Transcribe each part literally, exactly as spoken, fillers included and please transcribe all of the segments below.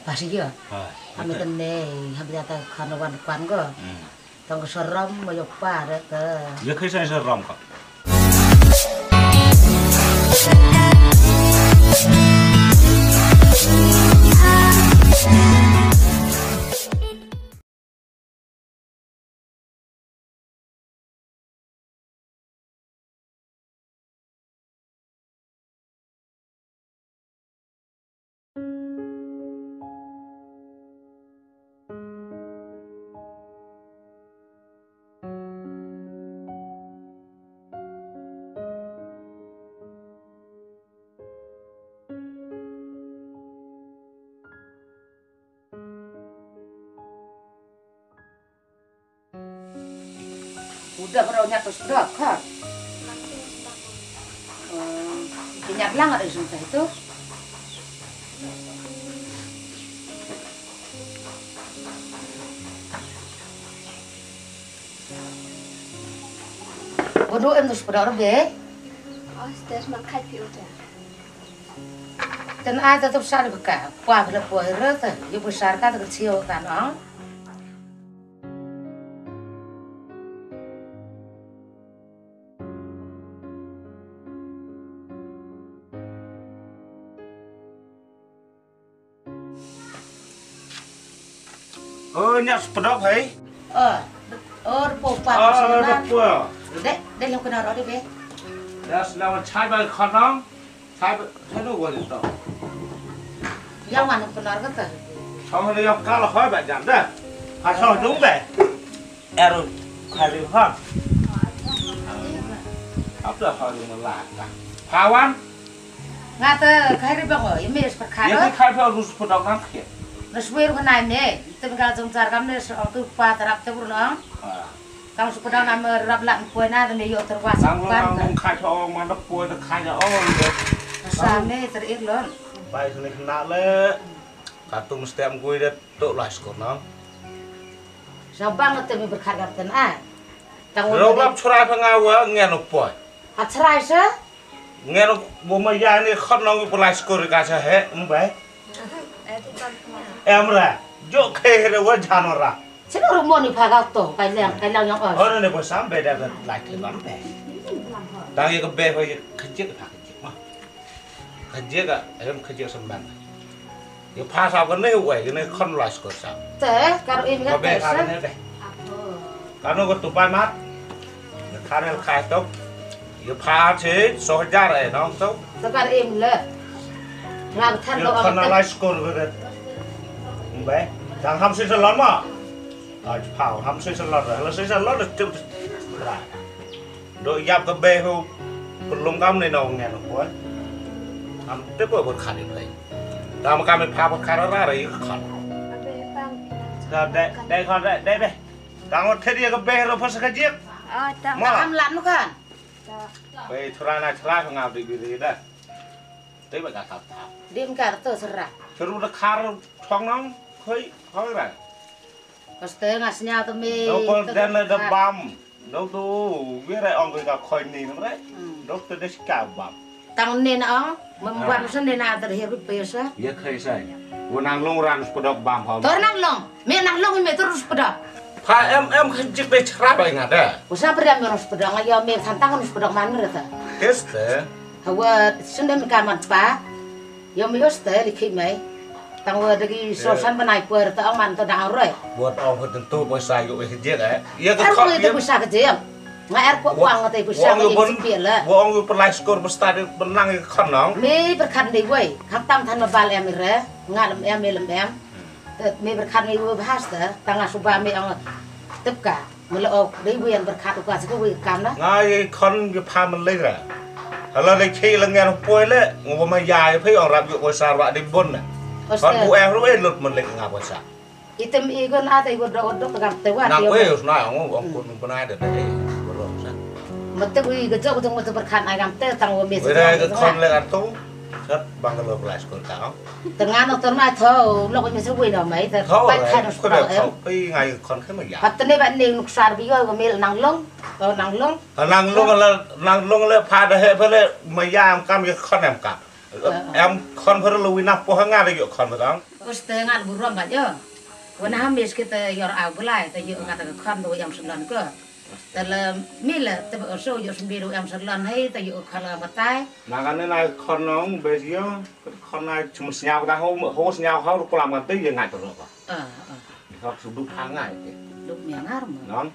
Ba shi ya. Ha. Ami tene, ha bia ta khana wan kwan ko. Hmm. Tang ko saram mo yo pa re ke. Ya khai sai saram ka. Udah pernah nyatu sudah kan? Nyat lang ada sum itu. Bodo em dus pada orbe. Oh, stes man khai pi udah. Ten ai ta tup sar beka, pua bela pua re ta, yu besar ka ta kecil kan, ah. Oh, nya sepedok, hei. Oh, oh, repo pa. Oh, repo. Dek, dek lo kena rodi be. Ya, selamat chai bai khanang. Chai bai, chai no wali to. Yang mana benar kata? Sama ni yang kalah hoi bai jam dah. Pasal dong be. Eru kari ha. Apa hari melaka? Pawan. Ngata kari bang o, imi sepedok. Ya, kari bang rus pedok nang kia. Naswir ko nai me, tem ka jong jar kam ne so tu pa tarap te burno. Ah. Tang su pedang na me rap lak poi na de yo terwas. Nang long, nang long khai tho, man de poi de khai ja on de. Sa me ter ik lon. Bai sene kena le. Ka tu mesti am kui de tu lais ko nang. Sa bang te me berkat kap ten a. Tang ro lap chrai pha nga wa ngen poi. Ha chrai sa? Ngen bo ma ya ni khot nong yu pelai skor ka sa he, mbai. Em ra, jo khe he wa jano ra. Sino rumo ni pha ga to, kai lang, kai lang yang os. Oh, ne bo sam be da lai khe lam be. Tang ye ke be ho ye khajik pha khajik ma. Khajik a, em khajik sam ban. Ye pha sa ko ne wai, ne khon lai skor sa. Te, kar im ga te sa. Kano ko tu pai mat. Ye kharel khai tok. Ye pha che so hajar e nong to. Te kar im le. Nga than ko khon lai skor ko de. Mbai. Tang ham si salon ma. Aj pha ham si salon. Hala si salon de tu. Ra. Do yap ka be ho. Pelum kam ne nong ngen ko. Am te ko ber khat ni pai. Tam kam pha ber khat ra ra ye khat. Da de de khat de de be. Tang o thedi ka be ro pas ka jik. Ah, tang. Ma. Am lan kan. Be thura na thura nga bi bi da. Te ba ka khat ta. Dim kar to sera. Thuru da khar thong nong khoi khoi ra. Paste nga snya to me. Dokol dan da bam. Dok tu, wira ong ka khoi ni nang re. Dok tu des ka bam. Tang ne na ong, mem bam sa ne na ter her pe sa. Ye khai sai. Wo nang long ran spedok bam ha. Tor nang long, me nang long me tor spedok. Pha em em khajik de chra bai nga da. Usa pria me spedok nga yo me santang spedok man re ta. Teste. Hawa sunda me ka man pa. Yo me yo ste li khik mai. Tang wa dagi so san banai puar ta ong man ta dang roi. Buat ong ko tentu poisa yo eh jek eh. Ya ka khop ya poisa ka jek. Nga er ko wang te poisa ka jek pia la. Wa ong yo pelai skor besta de benang ya khon nong. Me berkat de wai. Kham tam than ma bal em re. Nga lem em me lem em. Me berkat me wa bahas ta. Tang nga suba me ong tep ka. Mala ok dei wian berkat u ka saka wi kam na. Nga i khon ki pha melei ra. Hala dei khi la ngen poi le ngo ma ya i phi ong rap yu poi sar wa dei bon na. Khon bu eh ru eh lut melei nga poi sa. Item i gon a dei gon dok dok gam te wa. Nang oi us na ngo ong kun pun ai da dei. Mat te wi ga jok jong mat berkat ai gam te tang wa me. Wi dei ga khon le atu. Sat bang lo plas kun ta ong. Tengah no ton mai tho, lok ni se wei no mai, ta pai khai no spedok em. Pi ngai khon khai ma ya. Pat tene ba ne nuk sar bi yo ko mel nang long, to nang long. Nang long la, nang long le pha da he pha le ma ya em kam ye khon em kam. Em khon pher lo wina po ha nga da yo khon pher ang. Uste ngal burom ba yo. Wana hamis kita yor au belai ta yo kata ka khon do yam selon ko. Ta le mila ta ba so yo sembiru em selon hai ta yo khon la matai. Na kan na khon nong be yo khon na chum snyau da ho ho snyau ho ko lam kan te ye ngai to lo ba. Ah, ah. Hok suduk hangai ke. Duk mi ngar mo. Nong.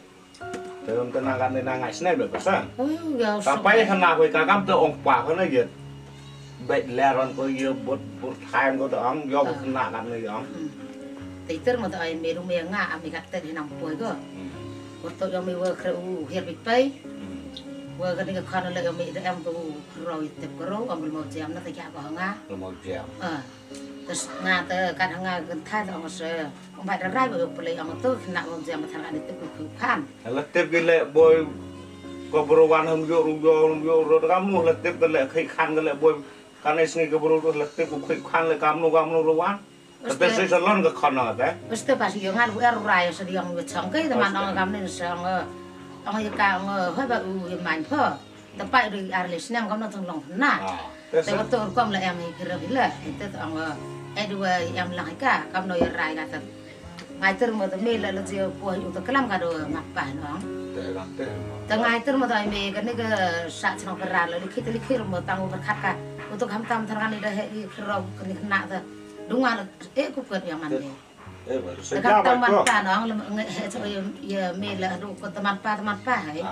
Te lam te nang kan ne nang ngai sne be pesan. Oh, ya, sampai sana koi kakam te ong pa ko na ye. Bek leron ko ye bot bot thain ko te ong yo ko na kan ne ong. Te ter mo te ai me ru me nga ami kat te nang poi ko. Ko to yo me wa kre u her bi pai. Wa ka ni ka khana le yo me de em ko ro ye tep ko ro ong mo jam na te kya ko nga. Mo jam. Ah. Terus nga te kat nga kan thai te ong se. Ong bai da rai ba yo pele ong to na ong jam thar ani te ku ku khan. La tip ki leh boi ko bro wan hum yo ru yo ru yo ro da kam nu la tip ka leh khai khan ka leh boi kan ai sngi ka bro la tip ku khai khan leh kam nu kam nu ro wan. Ka te sai salon ka khon na te. Uste pas yo ngan u er rai sa di ong yo chong kai te man ong kam ni sa ong ong yo ka ong hoi ba u yo man pho. Te pai ri ar le snem kam no tong long na. Te ko tur kom la em hi kira bila. Te ong e dua em lang ka kam no yo rai ka te. Ngai ter mo te me la la je po yu te kelam ka do mat pa no. Te ngai ter mo te me ka ni ka sa chang pera la likhi te likhi mo tang u berkat ka. U tu kam tam ter kan ni da he i kro ka ni na te. Dunga la e ku pet yang man de. Te kam tam man pa no ang le nge he so ye me la du ko te man pa te man pa hai.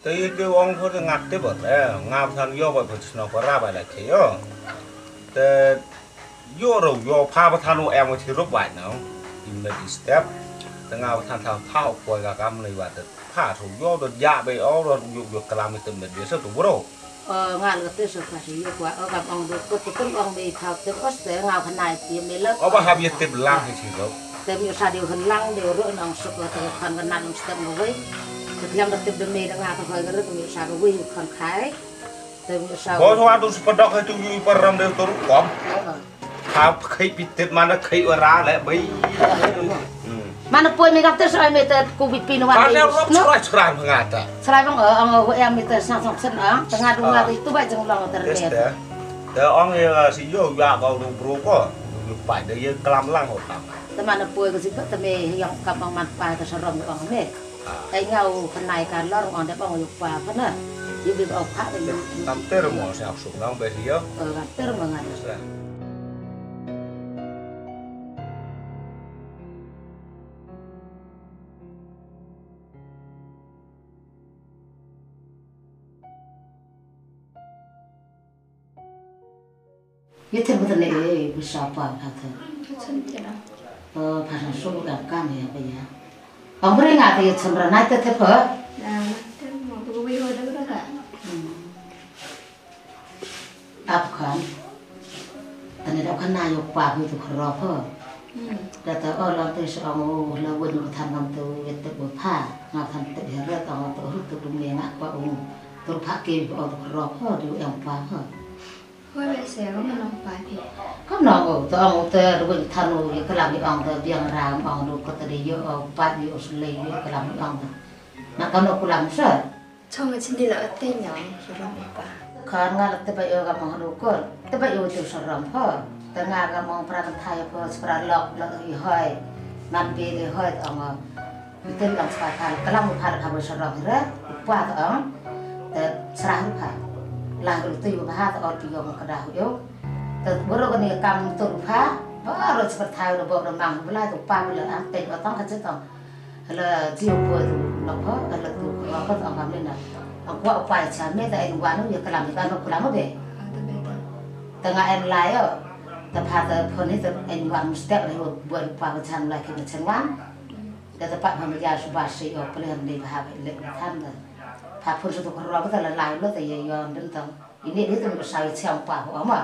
Te ïa te ong pho te ngat te bot eh nga than ïoh bot pho shnong para ba la khe ïoh. Te ïoh ro ïoh pha ba than u em chi rup bai no. Im na di step. Te nga than tha pha u poi ka kam nei ba te pha tho ïoh do ja be o ro ïoh ïoh klam te me de sa tu bro. Nga la te sa pha si ïoh kwa o kam ong do ko te ong be pha te kos te nga khnai ti me la. O ba hap ïa tip lang hi chi rup. Te mi sa deu hen lang deu ro nang suk la te khan ka nang step no wei. Te kliang da tip de me da nga ka hoi ka rit mi sa ka wei khan khai. Te mi sa. Bo thwa tu spadok he tu yu param de tu rukom. Ha khai pi tip mana khai wara le bai. Mana poi mi kap te soi mi te ku bi pin wan. Mana rop srai srai ngata. Srai bang ang ho em mi te sang sang sen ang. Tengah dua tu bai jeng long ter de. Te ong ïa si yo ya ko lu bro ko. Yu pai de ye klam lang ho tam. Te mana poi ko si pa te me yang kap ong man pa te sarom ong me. Ai ngau khnai ka lor ong de ong yu pa pa na. Yu bi ong pa de. Tam ter mo sa suk nang be yo. Tam ter mo ngan. Ye thep butane e bisa pa pha thep. Thep thep. Oh, pha thep su ga kam ya pa ya. Ong bre nga te ye thep ra nai te thep pha. Na, thep mo bu wi ho da ra ka. Ap khan. Tane da khan na yo pa bu tu khro pha. Da ta o lo te so ong o la wen than ngam tu ye te bu pha. Nga than te he ra ta ong tu ru tu du me nga kwa ong. Tu pha ke bu ong tu khro pha du em pa pha. Hoi ba se ko ma nong pa phi. Kam nong o, to ong te ruin than o ye kalam i ong te biang ram ong ru ko te de yo o pat yo o sulei yo kalam i ong te. Ma kam no kulam sa. Chong a chindi la te nyong saram pa. Khan nga la te ba yo kam ong ru ko. Te ba yo te saram pho. Te nga kam ong pra kan thai pho spra lok la i hoi. Man be de hoi te ong. Ite lang spa pha, kalam pha ka ba sarong re, pa ta ang, te sarah pha. Lah ru tu ba ha ta or pi yong ka dah yo. Te boro ka ni kam tu pha, ba ro spa thai ro bo ro mang bla tu pa bla ang te ba tang ka chet ang. Hala jiu po tu lok pha, hala tu ko ka tang kam le na. Ang kwa pa cha me ta en wa nu ya kalam ka no kalam be. Te nga en la yo. Te pha te phone te en wa mu step re bo pa ka chan la ki chan wan. Te te pat ma ya suba se yo pele han dei ba ha le than da. Pha phun su to ko ro ba ta la lai lo te ye yo den tang. Ini ni tu sa i chang pa ho ma.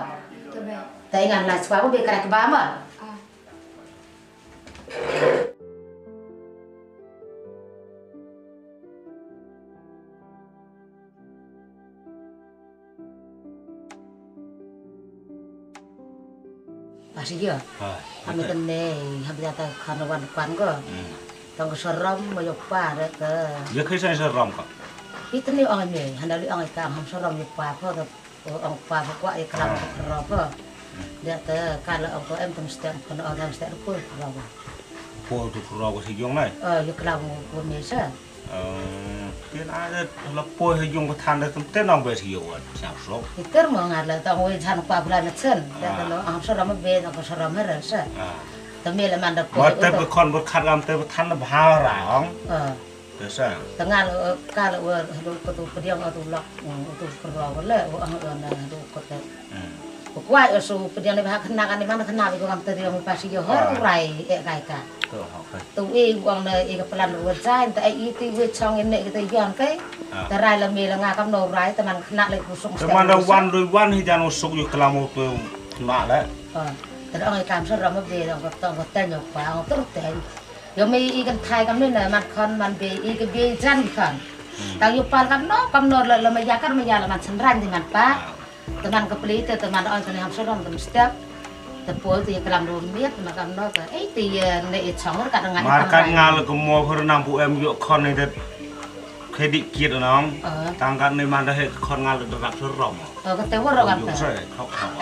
Te ngan la chwa ko be kra ba ma. Pasi ya. Ha. Kami tene habis ata khana wan kwan ko. Hmm. Tong ko sorom mo yo pa re ke. Ya kai sai sorom ko. Itene ong me, handa li ong ka ham sorom yo pa ko. Ong pa ba kwah ïa klam ka kro ba. Dia te ka la ong ko em tang stek ko na ong stek ko kro ba. Poi tu kro ba si jong nai. Eh, ïa klam ko me sa. Eh, tin a de la poi si jong ko than de tem ten ong be si yo wan. Sa so. Iter mo ngar la tang wei jan kwa bula na chen. Dia te lo am so ram be ko so ram mer sa. Te me la man da poi. Ma te be kon ber khat ram te be than da bha ra ong. Eh. Te sa. Te ngal, eh, ka la wa hadu ko tu pdiang atu lok, mm, atu kerwa wa le, wa ang wa na hadu ko te. Hmm. Ko kwai wa su pdiang ni ba khna kan ni man khna bi ko kam te diang pa si yo hor. Ah. Ku rai e kai ka. To, okay. Tu e wa na e ka plan wa jain te e ti we chong ne ke te yon kai. Ah. Te rai la me la nga kam no rai te man khna le ku sung. Te man da wan dui wan hi jan u suk yu klam u tu khna le. Ah. Te da ong e kam sa ram be da ko tong ko te nyo pa ong tur te. Yo me i kan thai kam ni na man khon man be i ka be jan khon. Hmm. Tang yo pal kam no kam no la la ma ya kar ma ya la man chan ran di man pa. Ah. Te man ka pli te te man oi te ne ham so ram te step. Te pol te klam ro miet te man kam no te. Ei te ye ne i chong ka nga. Mar kan nga la ko mo phur nam bu em yo khon ni de. Khe di kiet nong. Ah. Tang kan ni man da he khon nga la de rap so rom. Ơ, ka te wa ro kan ta.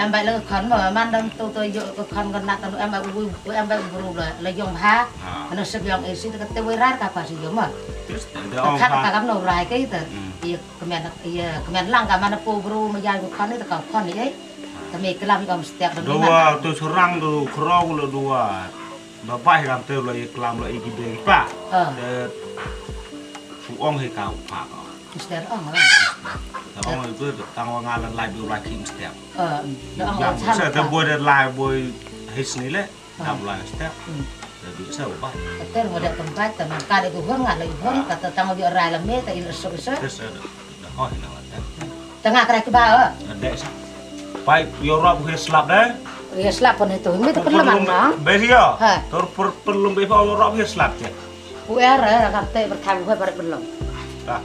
Em bai le ka khon ma man dang tu tu yo ka khon kan na ta em bai bu em bai bru la la yong ha. Ah. Ano se yong e si ka te wa rar ka pa si yo ma. Ka khan ka kam no rai ka ita. Hmm. Iya kemen iya kemen lang ka man po bru ma ya ka khon ni ta ka khon ni e. Ta me klam ka mesti ka. Dua tu serang tu kro lo dua. Ba bai ram te lo i klam lo i ki be pa. Ah. Te su ong he ka pa ka. Mister ong la. Te ong itu tang wa nga la lai bu la kim step. Eh, da ong yang sa te boy de lai boy his ni le. Dam lai step. Te bi sa ba. Ter mo da tempat teman ka de ku hon nga la i hon ka te tang wa rai la me te in so so. Te sa da ho hi na wa te. Tengah kra ki ba. Dek sa. Pai yo rap he slap de. Ye slap pon itu mi tu perlu mang na. Be yo. Ha. Tur per perlu be pa yo rap he slap je. U er er kan te bertang gue ber perlu. Dah.